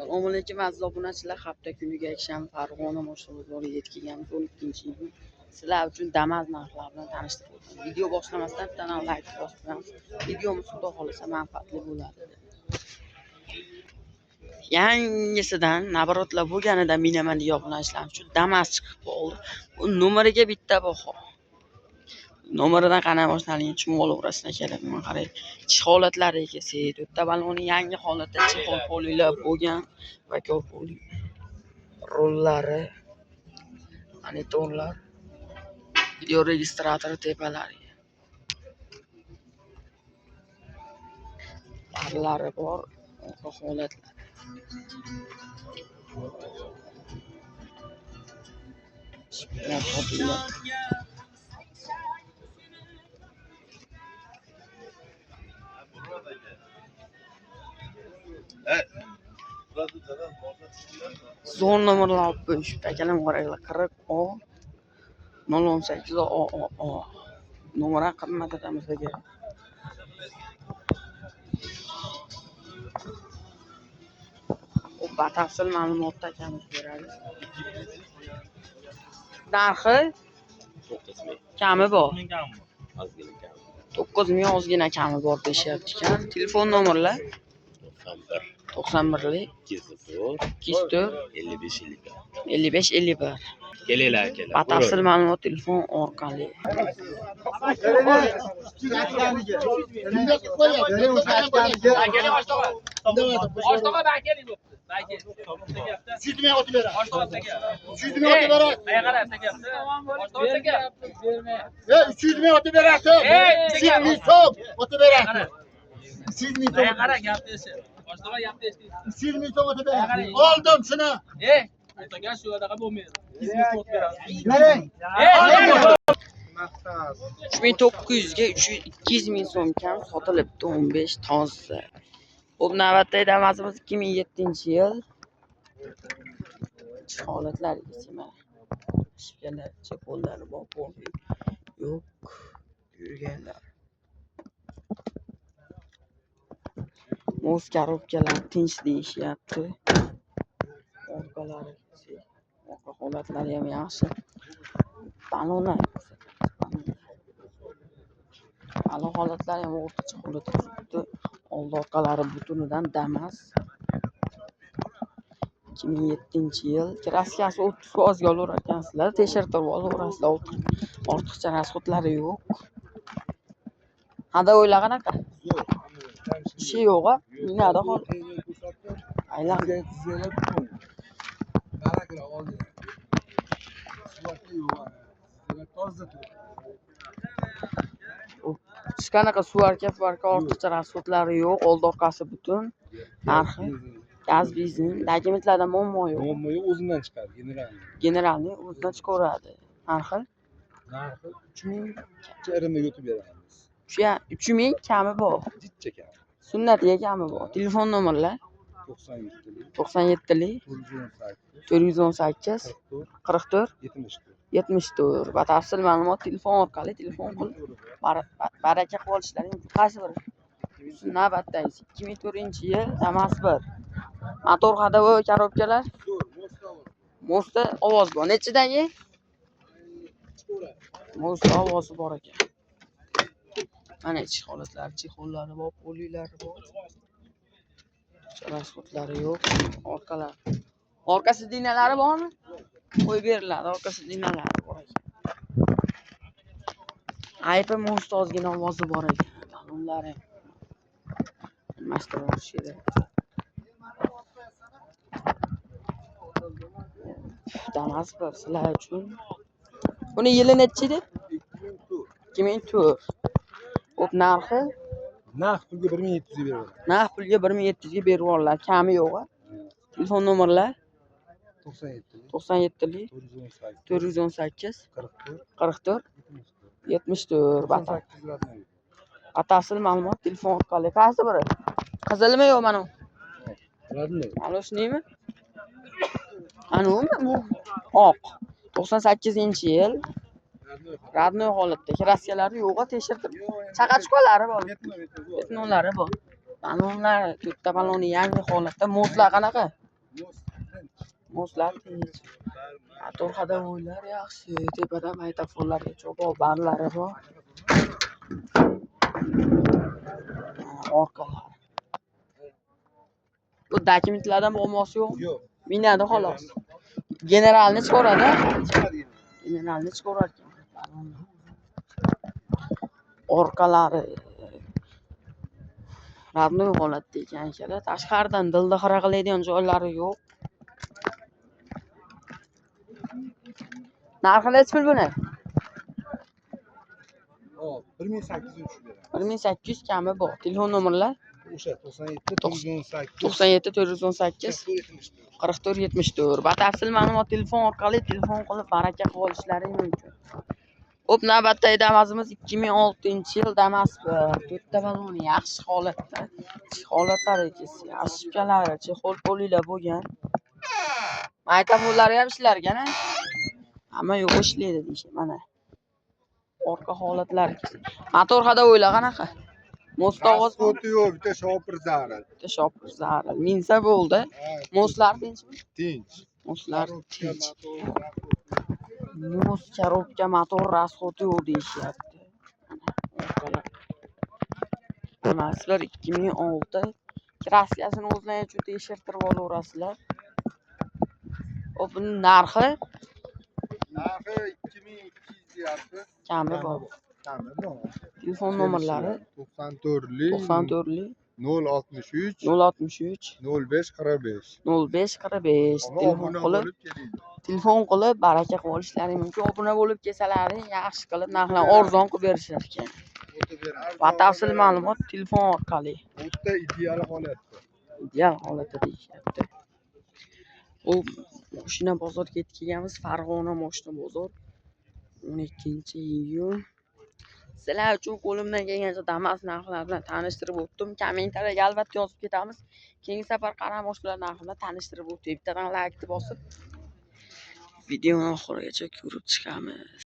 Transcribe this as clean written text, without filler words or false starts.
Assalomu alaykum aziz obunachilar. Hafta kuniga yakshanba Farg'ona moshina bozoriga yetib kelganmiz 12-iyun. Sizlar uchun Damas narxlari bilan tanishtirib o'taman. Video boshlamasdan bittadan like bosib qo'yamiz. Videomiz xudo xohlasa manfaatli bo'ladi. Yangisidan naborotlar bo'lganida minaman degan obunachilar uchun Damas chiqib qoldi. Bu nomeriga bitta baho. Nomeridan qanday boshlanishini tushunib olaverasizlar akalar. Mana qarang. Ichki holatlariga kelsak, to'rtta baloni yangi holatda chexol polilar bo'lgan va poli rollari, monitorlar, video registratori tepalariga. Parlari bor, orqa holatlar. Shiplar topiladi. Zo'r nomerlar olib qo'yishibdi akalar, qaranglar 40 O 018 O O O. Nomer ham qimmat adamizga. U batafsil ma'lumotni akamiz beradi. Narxi 9 ming. Kami bor. Ozgina kami. 9 ming ozgina kami bor deyishyapti ekan. Telefon nomerlar 91 91lik 204 204 55 51. 55 51. Kelinglar akalar. Batafsil ma'lumot telefon orqali. 300 ming o'tib beradi. 300 ming o'tib berasiz. 300 ming so'm o'tib berasiz. 300 ming so'm. 300 ming so'm o'tib berasiz. Oldim shuni. Bering. 3900 ga 200 ming so'm kam sotilibdi 15 toza. Bu navbatdagi Damasimiz 2007-yil. Ichki holatlariga kelsak, mana shipkalar, chepollari bor, polni yo'q, yurganlar. Moz korobkalar tinch deyishyapti. Orqalari kelsak, orqa holatlari ham yaxshi. Balonlar ko'rsatamiz, balonlar. Balon holatlari ham o'rtacha holatda turibdi. Oldi orqalari butunidan Damas. 2007-yil. Kraskasi 30% ga olaver ekansizlar, tekshirtirib olaverasizlar. Ortiqcha rasxodlari yo'q. Ходовойlar qanaqa? Ishi yo'q a? Minadi hol. Aylan. Hech qanaqa suvarka, fuvarka ortiqcha rasxodlari yo'q. Oldi orqasi butun. Narxi gaz, benzin, dokumentlarda muammo yo'q. Muammo yo'q, o'zidan chiqadi, generalniy. Generalniy o'zidan chiqaveradi. Narxi Narxi 3000 yarmiga o'tib beramiz. 3000 kami bor. Jicha kam. Sunnatiga kami bor. Telefon nomerlar 97lik 97lik 418 418 44 44 74. 74. Batafsil ma'lumot telefon orqali telefon qilib baraka qilib olishlari mumkin. Qaysi biri? Navbatdagisi 2004-yil Damas 1. Motor ходовой korobkalar Mostda ovoz bor. Nechidagi? Mostda ovozi bor ekan. Mana ichki holatlari, chexollari bor, poliylari bor. Rasxodlari yo'q. Orqalar. Orqa sidinalari bormi? Qo'yib beriladi, orqa sidinalari bor ekan. Aypi most ozgina ovozi bor ekan. Balonlari almashtirib olish kerak. Damas bir sizlar uchun. Buni yili nechi edi? 2004. Xo'p, narxi? Naqd pulga 1700 ga beradi. Naqd pulga 1700 ga berib yuboriladi. Kami yo'q a? Telefon nomerlar 97lik 97lik 418 418 44 44 74. 74. 98 родной. Batafsil ma'lumot telefon orqali. Qaysi biri? Qizilmi yo'q mana? Родной. Mana shuniymi? Anavimi bu? Oq. 98-yil. Родной. Родной holatda. Kraskalari yo'q, tekshirib. Chaqachqalari bor. Metno, metno. Petnolari bor. Balonlar, to'rtta baloni yangi holatda. Mostlar qanaqa? Mostlar tinch. Motor ходовойlar yaxshi. Tepada magnitofonlarga bor, barlari bor. Orqalari. Bu dokumentlardan muammosi yo'q. Yo'q. Minadi xolos. Generalni chiqaradi. Generalni chiqarar ekan. Orqalari родной holatda ekan akalar. Tashqaridan dilda xira qiladigan joylari yo'q. Narxi nechi pul buni? Hop, 1800 tushib beramiz. 1800 kami bor. Telefon nomerlar O'sha 97 418 97 418 44 74. Batafsil ma'lumot telefon orqali telefon qilib baraka qilib olishlaring mumkin. Xo'p, navbatdagi Damas'imiz 2006-yil Damas 1. To'rtta baloni yaxshi holatda. Holatlari ошибkalari, chexol poliylar bo'lgan. Magnitofonlari ham ishlar ekan, a? Hamma yo'q ishlaydi deyishadi mana. Orqa holatlari. Motor ходовойlar qanaqa? Most og'oz Rasxodi yo'q, bitta shopir zarar. bitta shopir zarar. Minsa bo'ldi. Mostlar tinchmi? Tinch. Mostlar tinch. Most, korobka, motor rasxodi yo'q deyishyapti. Mana orqalar. Damaslar 2006. Kraskasini o'zlari uchun tekshirtirib olaverasizlar. Xo'p, buning narxi Narxi 2200 deyapmiz. kami bor. Kami bor. Telefon nomerlari 94lik 94 063 063 05 45. 05 45. Ona Telefon obuna qilib, bo'lib keling. telefon qilib baraka qilib olishlaring mumkin. Obuna bo'lib kelsalaring, yaxshi qilib narxlarni arzon qilib berishar ekan. O'tib beramiz. Batafsil ma'lumot telefon orqali. O'ta ideal holatda. Ideal holatda deyishyapti. U moshina bozorga yetib kelganmiz. Farg'ona moshina bozor 12-iyun. Sizlar uchun qo'limdan kelgancha Damas narxlari bilan tanishtirib o'tdim. Kommentariyaga albatta yozib ketamiz. Keyingi safar qara moshinalar narxi bilan tanishtirib o'tdik. Bittadan laykni bosib videoni oxirigacha ko'rib chiqamiz.